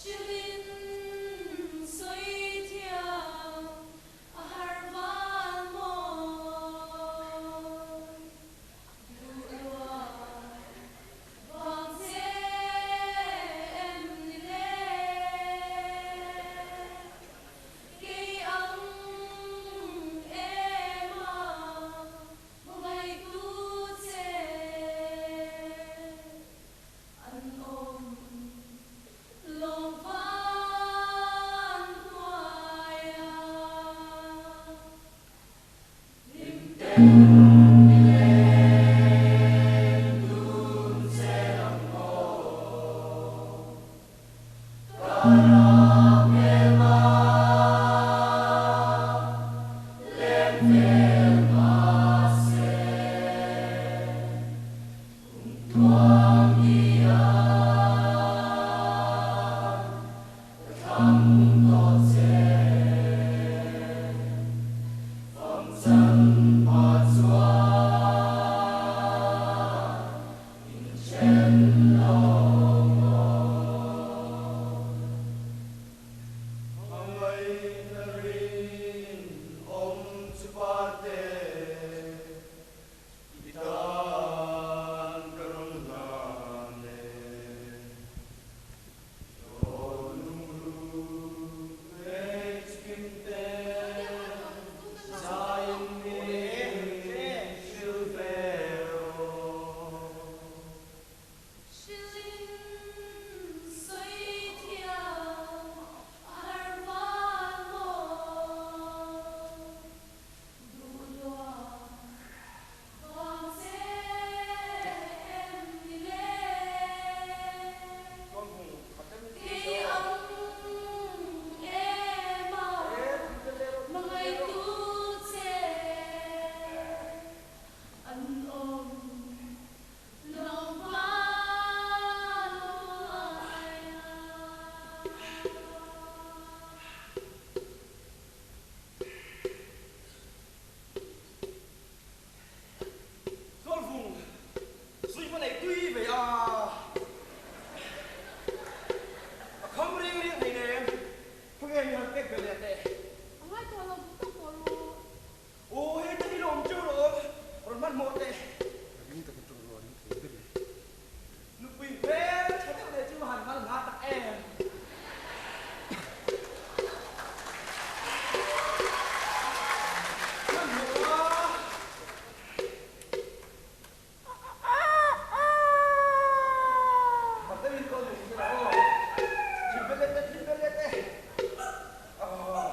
Hrilhin sawi thiam a har val mawi. Duh luat vang che em ni le? Kei ang em a hmangaihtu che. An awm lawng van hnuaia hlim ten ni leng dun che ang aw. Ka ram hmelma lem fel mahse. I tan ka rawn hlan e. Dawn lungruk hmeichhe kimte zaiin min hrilh ve rawh. Hrilhin sawi thiam a har val maw? Zawlvung zui va neih tui ve a, a kham ring ring hlei nem, khawnge mi han pek ve leh teh. A ngai tawh lo duh tawk tawh ru. Aw hei te hi lawm chu rawh, rawn hmanhmawh teh. Ring taka tawng rawh ring thei ber in. Nupui hmel tha deuh leh chu han mal hna tak em? Hmanhmawh a. Khat deuhin ka awm eng zel a aw. Thil be let te, thil be let te. Aw.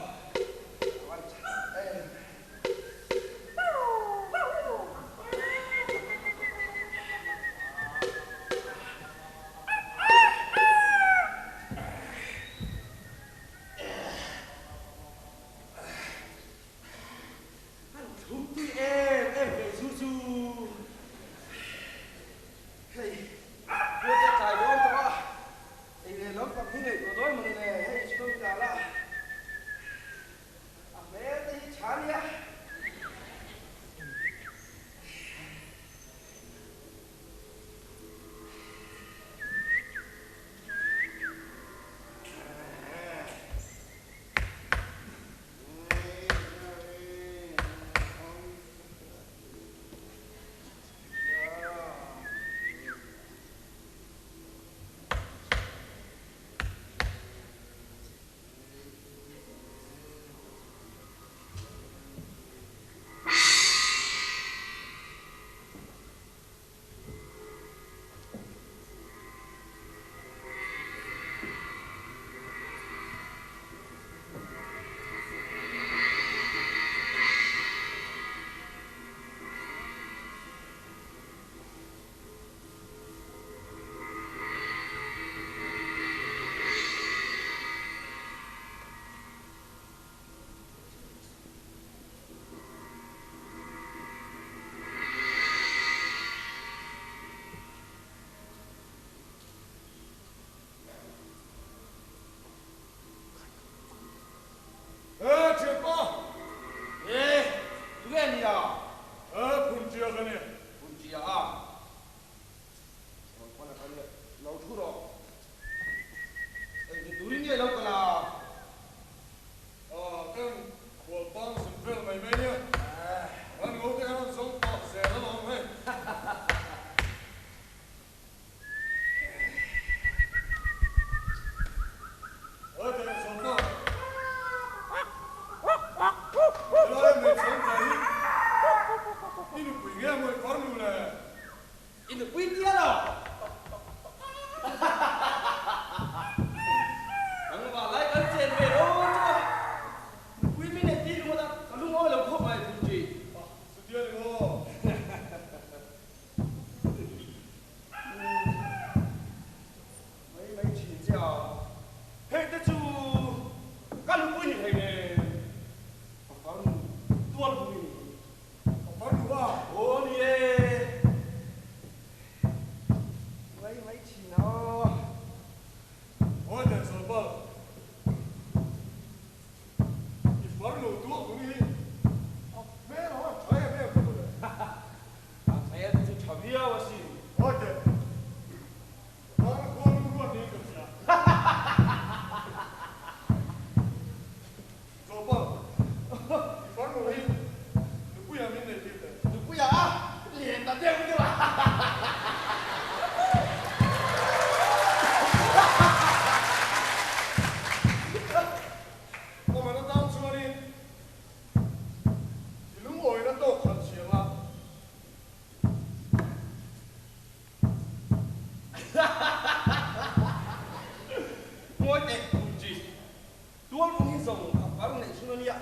Tualvung hi zawng a par neih chhun a nia,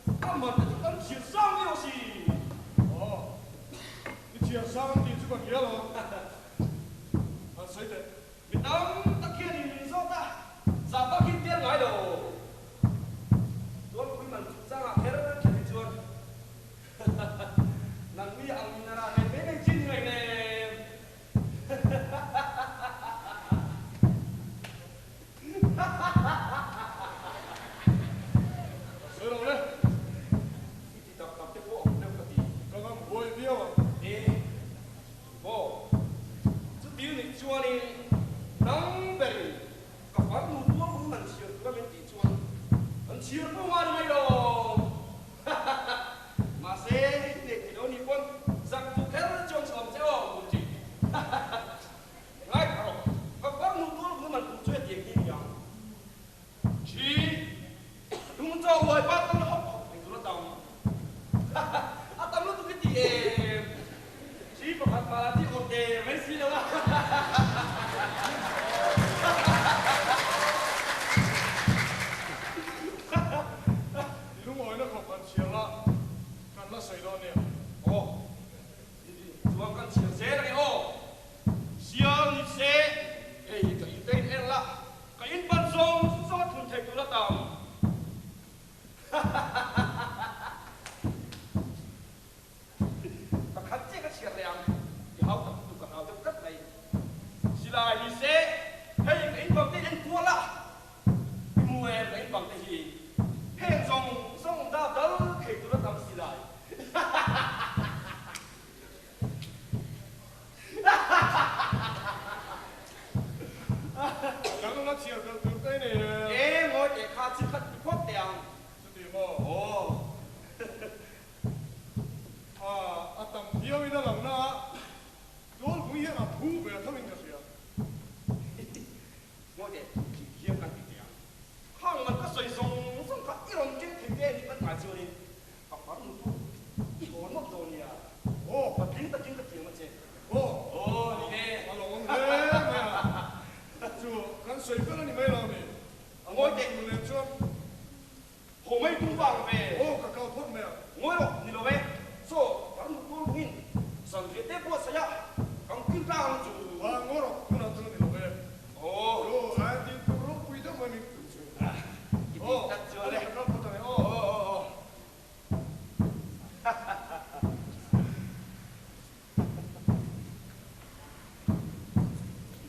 a man te chu kan chhiar sang viau a si. Aw, i chhiar sang ang tih chu ka hria lo. Han sawi teh. Mi tam tak hian in min zawt a, zah bak hi tel ngai lo. Tualpui man chungchangah kher kher hi chuan nangni ang min a rah ve mai mai chin ngai nem. Sawi lo le. I ti tak tak te pawh awm deuh ka ti. Ka ngam huai viau ang. E, maw? Chuti nih chuanin nang berin ka farnu tual hung an chhiar tura min tih chuan an chhiar pawh ngai mai lo. Mahse, nei thei lo nih pawn zak duh kher chuan chhawm che aw, Murji. Ngai rawh, ka farnu tual hung an tum chu hetiang hi ni ang. Thi, tung chaw huai pa tan hawp hawp thei tur a tam. A tam lutuk i ti em? Thi pakhat mah thi awm der mai si lo a. I lungawina khawp han chhiar la, kan la sawi dawn nia. Aw, chuan kan chhiar zel ange aw. Sial ni se, hei hi ka in te in en la. Ka in pan zawng zawng a thun thei tur a tam. Pakhat chiah ka chhiar leh ang. I hau tak lutuk ka hlau deuh tlat mai. Silai ni se, hei ka in bang te in en kual a. I mu em ka in bang te hi. Heng zawng zawng dap dal thei tur a tam silai. Dang la chhiar belh tur te nei em? E ngawi teh kha chi khat ti phawt teh ang. Chuti maw? Aw. A, a tam viau in a lang na a, Tualpui hian a phu ve tho in ka hria. Ngawi teh, khi hian kan ti teh ang. Khang man ka sawi zawng zawng kha i rawn keng thei te a nih kan ngai chuanin Ka farnu pawh i haw nawk dawn nia. Aw, patling takin ka tiam a che. Aw, Aw, ni e. A lo awm hle mai a. Chu, kan sawi fel a ni mai lo a mi? A ngawi teh. Nu nen chuan. Haw mai tum vang ve. Aw, ka kal phawt mai a. Ngawi rawh, ni lo e. Chaw, farnu tual lungin zanriah te pawh a sawi a, kan kil tlang ang chu. A, ngawi rawh, tunah chuan ni lo e. Aw. Chu, a entir tur ropui deuh mai min tum chu. I tih tak chuan e. Aw, ka kal phawt ang e aw. Aw, aw, aw.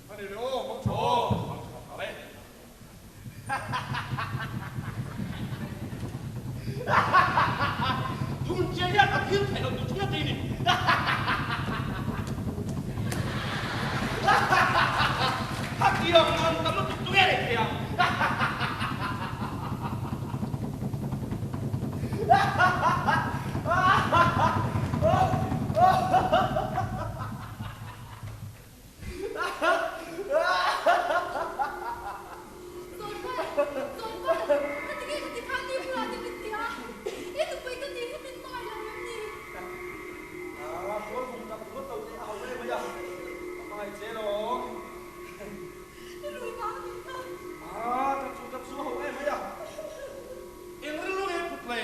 A ni le aw, mang tha aw. Mang tha tha le. Thun chiah hian a thil theih lo tur chiah te i ni. Hetiang man tam lutuk chu nge nei thei ang? Zawnval, zawnval, ka ti nge ka ti khan ni bulah te min ti a, i nupui ka tih hi min hmangaih lo em ni? A, tual vung tak ringawt lo teh a ho em mai a, ka hmangaih che lo. I rui vang a nih kha. A, tap chu tap chu a ho em mai a, eng rilru nge phut le?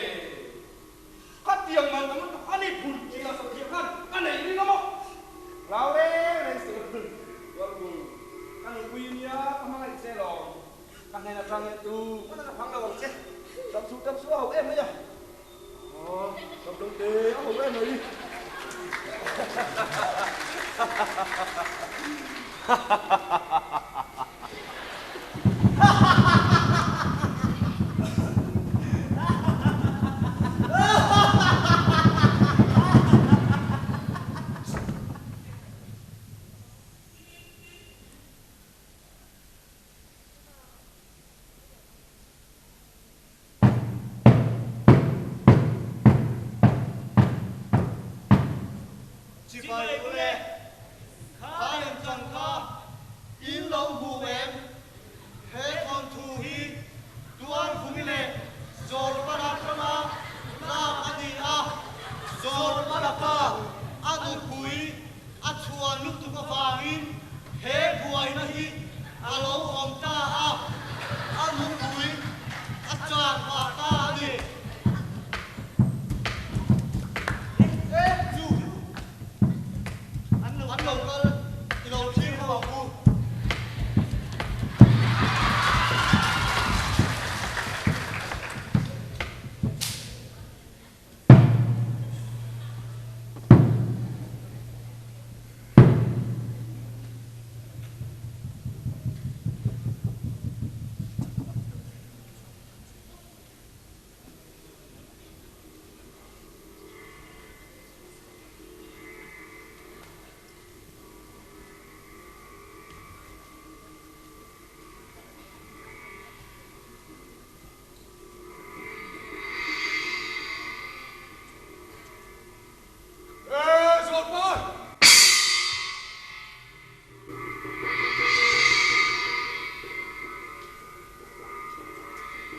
Khatiang man ang lutuk a ni phun tih a sawi khan ka nei ring a maw? Hlau reng reng suh Tualbung, ka nupui nia ka hmangaih che lawm, ka hnen atang hian tu hmana ka phang lo ang che, tap suh tap suh a ho em mai a, aw tap lo te a ho em mai. Chibai ule, kha lemchan kha in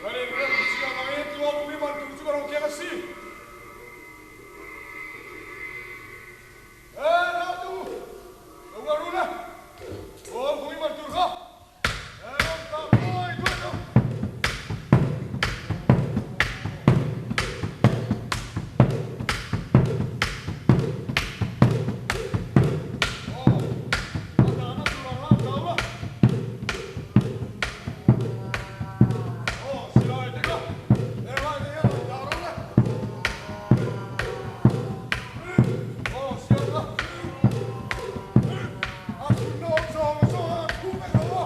Kan inrem chiang angin Tualpui man tur chu ka rawn keng a si. E nau u, lo la run e, Tualpui man tur kha e rawn tah buai duai lo. Aw, a dahna tur ang lam tau la. Aw, silai te kha helai te hian rawn dah rawh le. Aw, siam la. A thutna awm zawng zawng a thu vek lo a.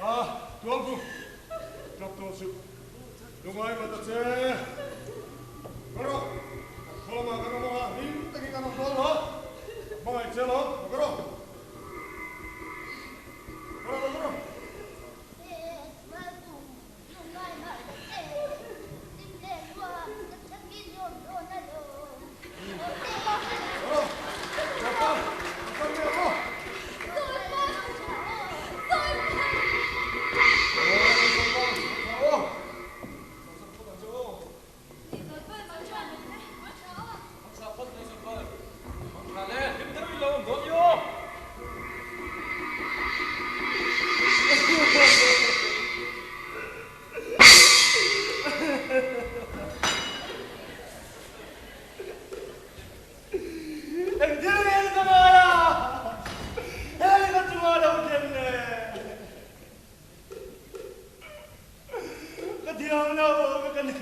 A, Tualpu, tap tawh suh. Lungai vat a che. Ka rawh, kan khaw lamah kan awm ang a, hlim takin kan awm dawn lo. Ka hmangaih che lo, ka rawh. Ka rawh, ka rawh. Ka rawh, ka pa, ka kal leh ang aw. Engthil nge ni ta ngai a? Hei ka chungah lo thlen le. Ka thiam lo ka ni.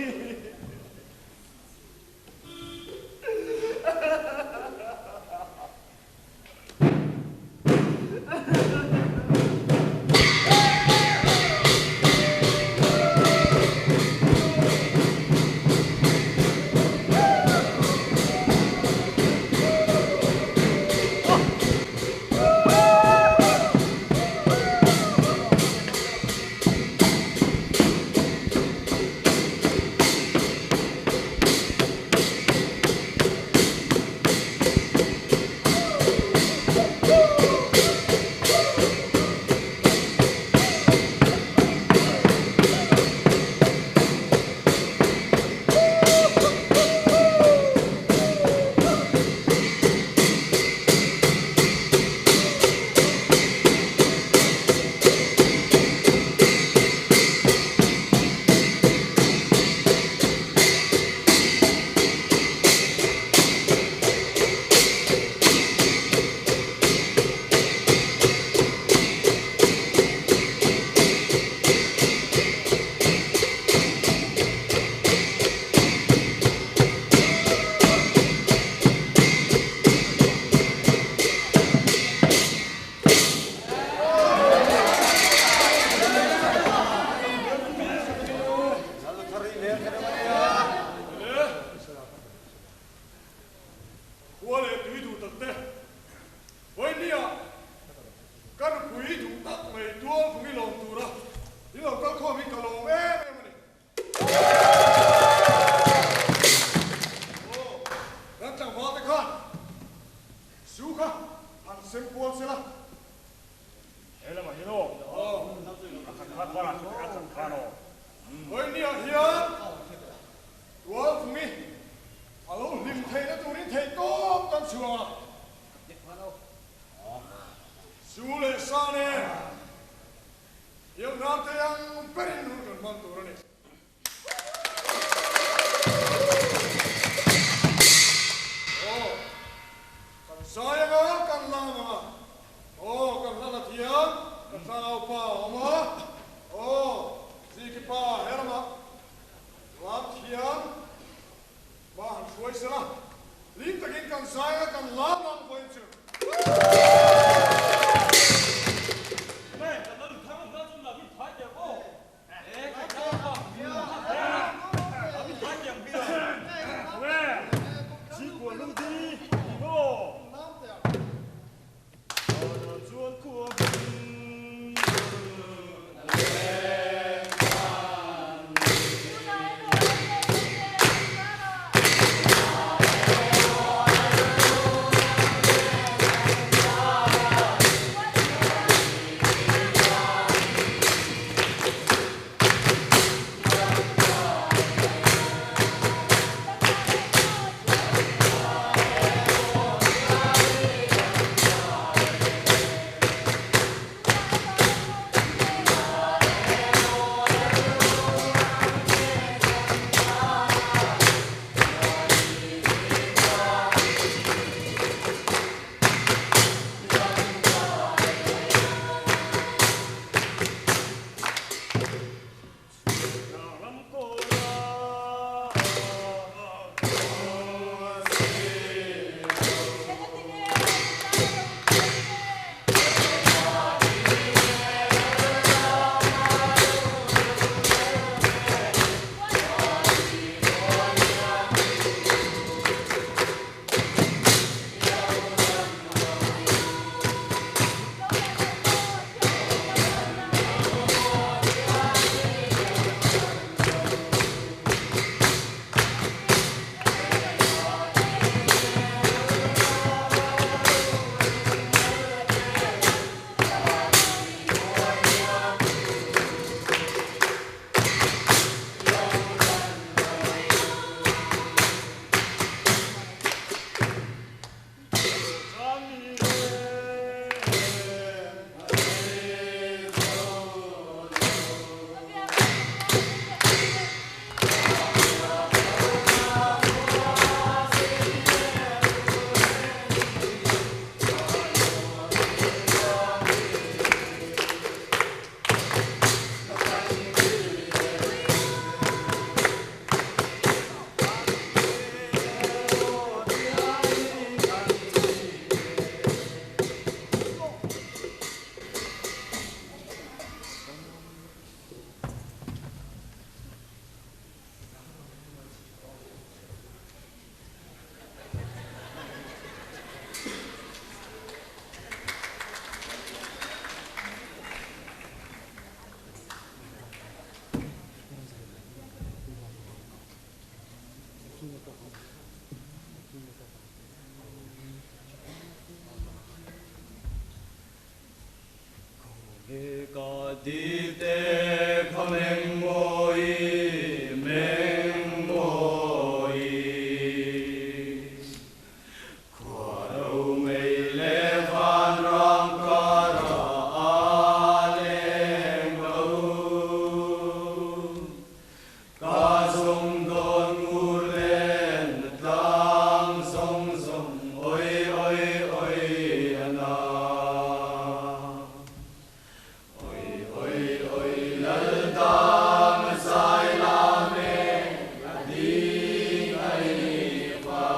Khua leh tui duh tak te, Vawinia ka nupui duh tak mai tual vung i lawm tura i lo kal khawm hi ka lawm em em a ni. Aw, kan tlangval te khan su kha han sem kual se la. He lamah hian aw, a khat khan banah chuan a chan khan aw. Vawinia hian tual vung i a lo hlim theihna turin theih tawp kan chhuang a. Su leh sa nen Hliamhnar thei ang berin hun kan hmang tur a ni. Aw, kan zai anga, kan lam anga, aw, kan hla la thiam, kan tlangau pa a awm a, aw, Ziki pa he lamah lam thiam ma han hruai sela, hlim takin kan zai anga, kan lam ang vawiin chu. Ka dite kha meng mawi, meng mawi. Khua ro mei leh vanram karah a leng lo. Ka zawng dawn ngur len tlang zawng zawng oi oi oi a na. Oi oi oi lal dam zai lam e a ding ai va.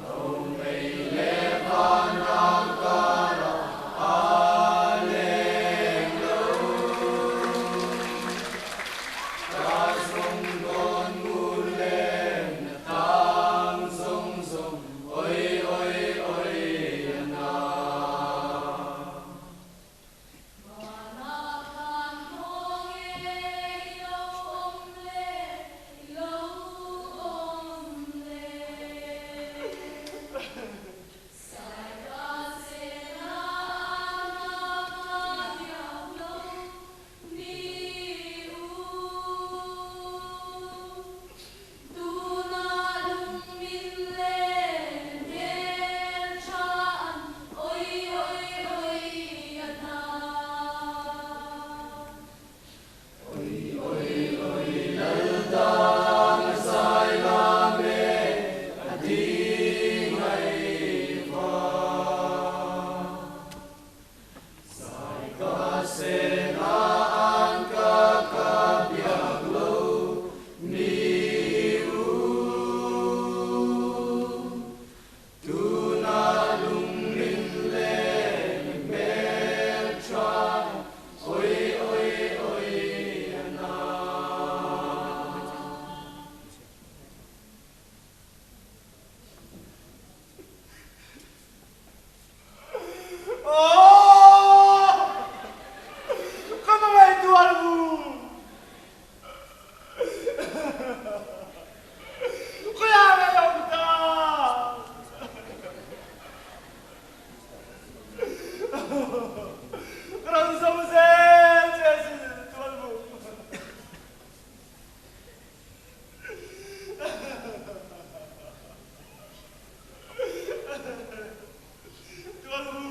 Lo mei leh vanram karah a leng lo. Ka zawng dawn ngur len tlang zawng zawng oi oi oi a na. Vanah khan khaw nge i lo awm le, i lo awm le. Saika sena na ka biak lo mi u. Tuna lung min len hmel tha an oi oi oi a hna. Oi oi oi lal dang zai lam e a ding ai va. Zai ka sena an ka ka biak lo mi u. Tuna lung min len hmel tha oi oi oi a na. Aww! Ka hmangaih tual mu! Khawilai nge i awm ta? Ka rawn zawm zel che asin tual mu. Tualhu!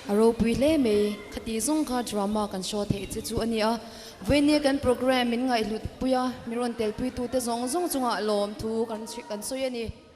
A ropui hle mai, khati zawng kha drama kan show theih che chu a ni a. Vawinia kan programme min ngaihhlut pui a, mi rawn telpui tute zawng zawng chungah lawmthu kan sawi a ni.